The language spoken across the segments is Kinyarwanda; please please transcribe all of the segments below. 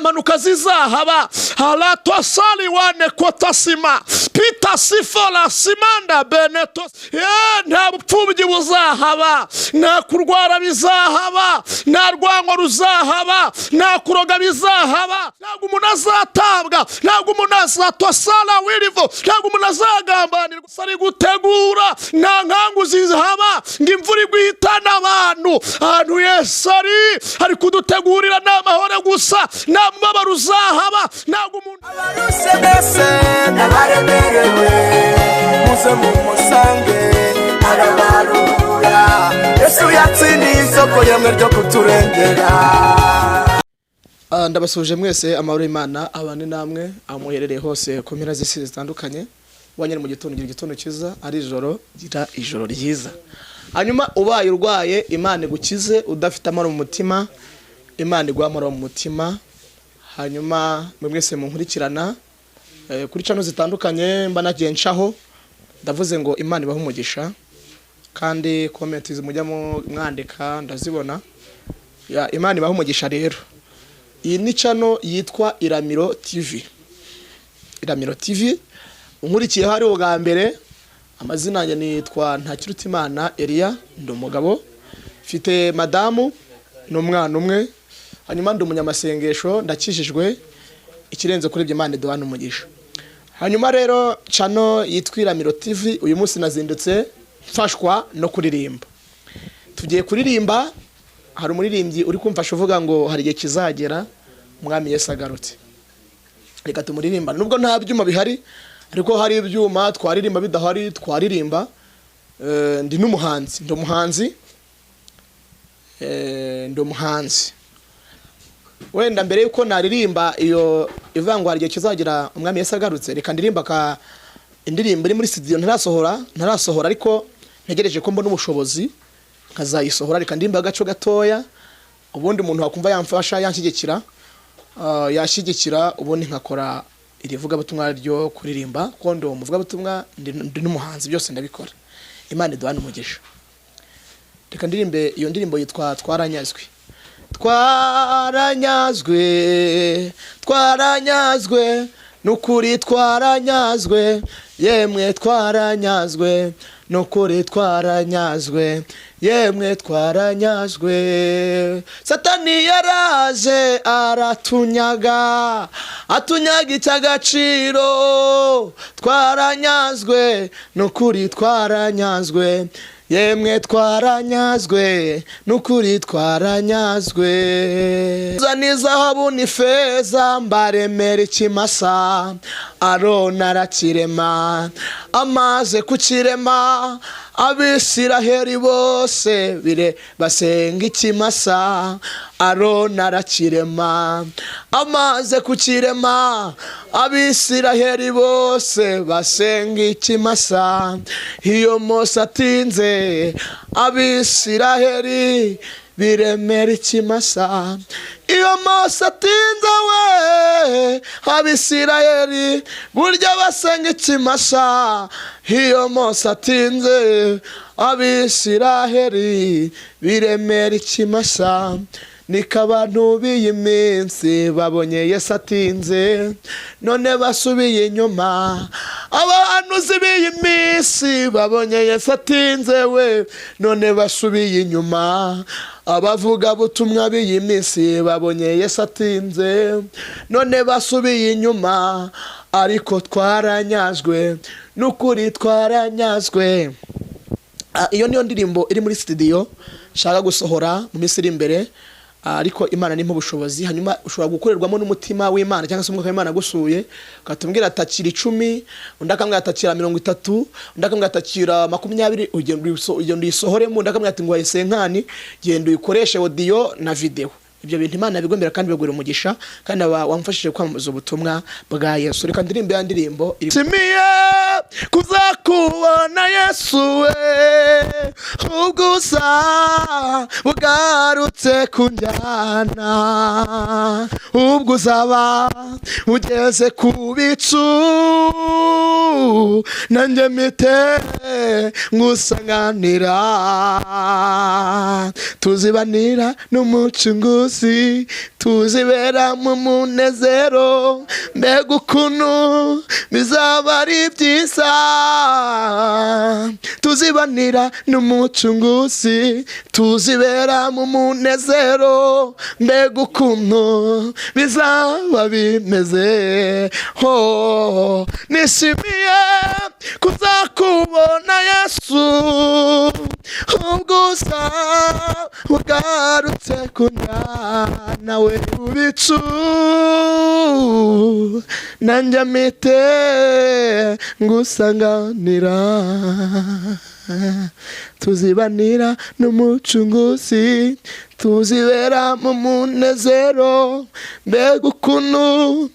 Nta mpanuka zizahaba. Haratosali wane kotasima pita sifola simanda beneto. Nta bupfubyi buzahaba, nta kurwara bizahaba, nta rwango ruzahaba, nta kuroga bizahaba. Ntabwo umuntu azatabwa, ntabwo umuntu azatosala wirivo, ntabwo umuntu azagambanirwa. Ari gutegura, nta nkangu zihaba ngo imvura igwe ihitane abantu. Ahantu Yesu ari kudutegurira ni amahoro gusa, nta mubabaro uzahaba, ntabwo umuntu Abarushe mbese n'abaremerewe, muze mumusange, arabaruhura. Yesu yatsindiye isoko yemwe ryo kuturengera. Ndabasuhuje mwese, amahoro y'Imana abane namwe aho muherereye hose ku mpera z'isi zitandukanye. Wanyere mu gitondo, gira igitondo cyiza, ari ijoro, gira ijoro ryiza. Hanyuma ubaye urwaye, Imana igukize. Udafite amahoro mu mutima, Imana iguha amahoro mu mutima. Hanyuma mwe mwese munkurikirana kuri channel zitandukanye mba nagiye ncaho, ndavuze ngo Imana ibahe umugisha. Kandi comment mujya mwandika ndazibona. Ya, Imana ibahe umugisha. Rero iyi ni channel yitwa Iramiro TV. Iramiro TV, unkurikiyeho ari ubwa mbere, amazina yanjye nitwa Ntakirutimana Elia, ndi umugabo, mfite madamu n'umwana umwe. Hanyuma ndi umunyamasengesho, ndakijijwe. Ikirenze kuri ibyo, Imana iduhana umugisha. Hanyuma rero channel yitwa Iramiro TV, uyu munsi nazindutse mfashwa no kuririmba. Tugiye kuririmba. Hari umuririmbyi uri kumfasha uvuga ngo hari igihe kizagera Umwami Yesu agarutse. Reka tumuririmba nubwo nta byuma bihari, ariko hari ibyuma twaririmba, bidahari twaririmba. Ndi n'umuhanzi, ndi umuhanzi. Ndi umuhanzi. Wenda mbere yuko naririmba iyo ivuga ngo hari igihe kizagira Umwami Yesu agarutse, reka ndirimba ka indirimbo iri muri studio ntarasohora, ariko ntegereje ko mbona ubushobozi nkazayisohora. Reka ndirimba agace gatoya, ubundi umuntu wakumva yamfasha, yanshyigikira, yashyigikira, ubundi nkakora iri vugabutumwa ryo kuririmba, kuko ndi umuvugabutumwa, ndi n'umuhanzi, byose ndabikora. Imana iduhane umugisha. Reka ndirimbe iyo ndirimbo yitwa "Twaranyazwe". Twaranyazwe, twaranyazwe, nukuri twaranyazwe, yemwe twaranyazwe, nukuri twaranyazwe, yemwe twaranyazwe. Satani yaraje aratunyaga, atunyaga icy'agaciro. Twaranyazwe, nukuri twaranyazwe, yemwe twaranyazwe, nukuri twaranyazwe. Ni zahabu ni feza mbaremera ikimasa, Aroni arakirema. Amaze kukirema, Abisiraheli bose bire basenga ikimasa. Aroni arakirema, amaze kukirema, Abisiraheli bose basenga ikimasa. Iyo Mose atinze, Abisiraheli biremera ikimasa. Iyo Mose atinze we, Abisirayeli burya basenga ikimasa. Iyo Mose atinze, Abisiraheli biremera ikimasa. Niko abantu b'iyi minsi babonye Yesu atinze, none basubiye inyuma. Abahanuzi b'iyi minsi babonye Yesu atinze we, none basubiye inyuma. Abavugabutumwa b'iyi minsi babonye Yesu atinze, none basubiye inyuma. Ariko twaranyazwe, n'ukuri twaranyazwe. Iyo niyo ndirimbo iri muri studio nshaka gusohora mu minsi iri imbere. Ariko Imana nimpa ubushobozi. Hanyuma ushobora gukorerwamo n'umutima w'Imana cyangwa se Umwuka w'Imana agusuye, ukatubwira atakira 10, undi akambwira atakira 30, undi akambwira atakira 20, ugenda uyisohoremo, undi akambwira ati ngo cinquante, genda uyikoreshe audio na video. Ibyo bintu Imana yabigomera kandi bigura umugisha, kandi aba wamfashije kwamamaza ubutumwa bwa Yesu. Reka ndirimbe ya ndirimbo Shimiye kuzakubona Yesu we, ubwo uza bugarutse kunjyana, ubwo uzaba ugeze ku bicu, nanjye mpite ngusanganira, tuzibanira n'Umucunguzi. N'umucunguzi, tuzibera mu munezero. Mbega ukuntu bizaba ari byiza! Tuzibanira n'Umucunguzi, tuzibera mu munezero. Mbega ukuntu bizaba bimeze! Ho, nishimiye kuzakubona Yesu, ubwo uza ugarutse kunjyana we mu bicu, nanjye mpite ngusanganira. Tuzibanira n'Umucunguzi, tuzibera mu munezero. Mbega ukuntu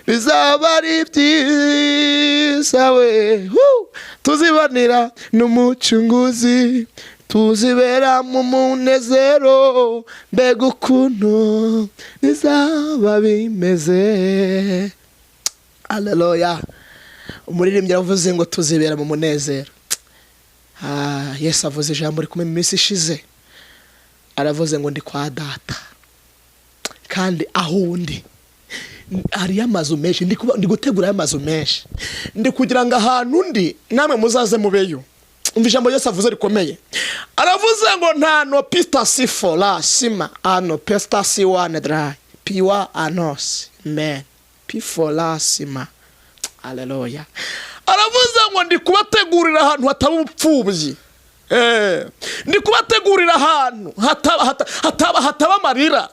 bizaba ari byiza we! Woo! Tuzibanira n'Umucunguzi, tuzibera mu munezero. Mbega ukuntu bizaba bimeze! Aleluya! Umuririmbyi aravuze ngo tuzibera mu munezero. Yesu avuze ijambo rikomeye mu minsi ishize, aravuze ngo ndi kwa Data, kandi aho undi hariyo amazu menshi, ndi gutegurayo amazu menshi, ndi kugira ngo ahantu ndi namwe muzaze mubeyo. Umva ijambo Yesu avuze rikomeye, aravuze ngo nta no pista fora sima ano pesta si wane dry piwa anos men pifora sima. Aleluya! Aravuze ngo ndi kubategurira ahantu hataba ubupfubyi, ndi kubategurira ahantu hataba amarira.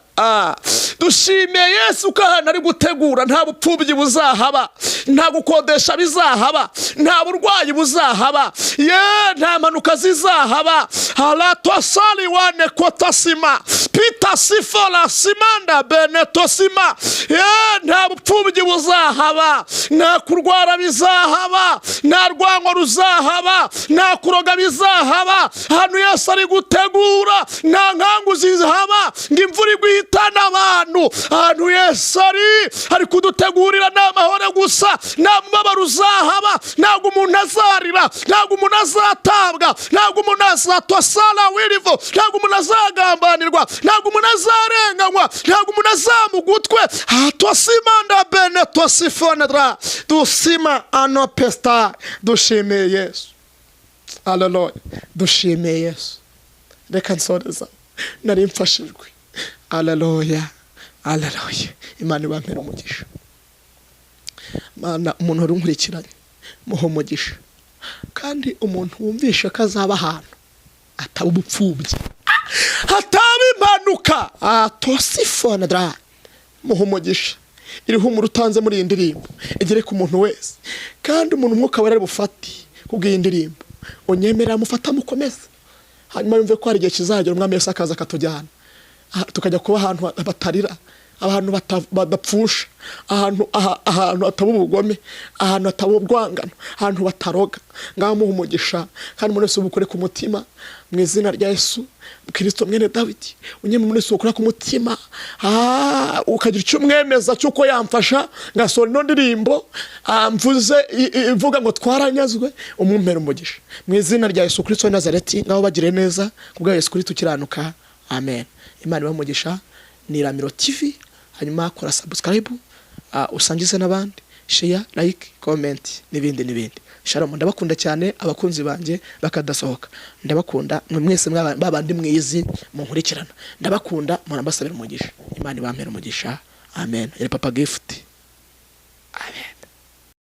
Dushimiye Yesu ko ahantu ari gutegura nta bupfubyi buzahaba, nta gukodesha bizahaba, nta burwayi buzahaba, ye nta mpanuka zizahaba. Haratosali wane kotasima pita sifora simanda benetosima. Ye nta bupfubyi buzahaba, nta kurwara bizahaba, nta rwango ruzahaba, nta kuroga bizahaba. Ahantu Yesu ari gutegura nta nkangu zizahaba ngo imvura igwe ihitane abantu. Ahantu Yesu ari kudutegurira ni amahoro gusa, nta mubabaro uzahaba, ntabwo umuntu azarira, ntabwo umuntu azatabwa, ntabwo umuntu azatosara wirivo, ntabwo umuntu azagambanirwa, ntabwo umuntu azarenganywa, ntabwo umuntu azamugutwe tosimanda bene tosifonedra dusima ano pesta. Dushimiye Yesu. Haleluya! Dushimiye Yesu. Reka nsoreza, nari mfashijwe. Haleluya, haleluya! Imana ibampera umugisha. Mana, umuntu wari unkurikiranye muha umugisha, kandi umuntu wumvisha ko azaba ahantu ataba ubupfubyi, hataba impanuka, atosifonedra, muha umugisha. Iri humura utanze muri iyi ndirimbo igere ku muntu wese, kandi umuntu Umwuka Wera ari bufate kubw'iyi ndirimbo, unyemerera mufata mukomeze, hanyuma yumve ko hari igihe kizagera Umwami Yesu akaza akatujyana, tukajya kuba ahantu batarira, ahantu badapfusha, ahantu hataba ubugome, ahantu hataba urwangano, ahantu bataroga. Ngaho muha umugisha, kandi umuntu wese ubukore ku mutima mu izina rya Yesu Kirisito mwene Dawidi. Unyemera umuntu wese ukora ku mutima, ukagira icyo umwemeza cy'uko yamfasha ngasohora ino ndirimbo, mvuze ivuga ngo twaranyazwe, umumpera umugisha mu izina rya Yesu Kirisito wa Nazareti. Ngaho bagire neza ku bwa Yesu Kirisito ukiranuka. Amen. Imana ibahe umugisha. Ni Iramiro TV. Hanyuma kora subscribe, usangize n'abandi, share, like, comment n'ibindi n'ibindi. Shalom, ndabakunda cyane abakunzi banjye bakadasohoka. Ndabakunda mwe mwese babandi mwizi munkurikirana. Ndabakunda, murambasabira umugisha. Imana ibampera umugisha. Amen. Yari Papa Gift.